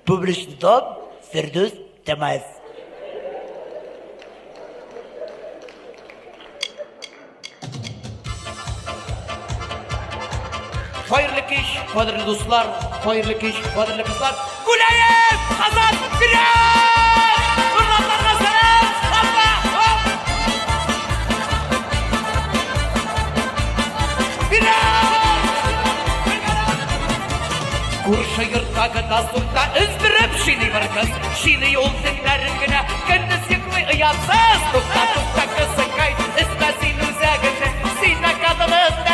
Публичный дом, Фирдүс Тямаев. Хәерле кич, кадерле дуслар, хәерле кич, кадерле кызлар. Гүләев! Казан! Вперед! Нурлатларга сәлам! Алга! Хоп! Вперед! Күрше йорттагы дастухта өздереп чиный бер кыз. Чиный ул төннәрен генә, көндез йоклый оятсыз. Тукта, тукта, кызыкай, өстә син үзәгеңне. Син наказаны.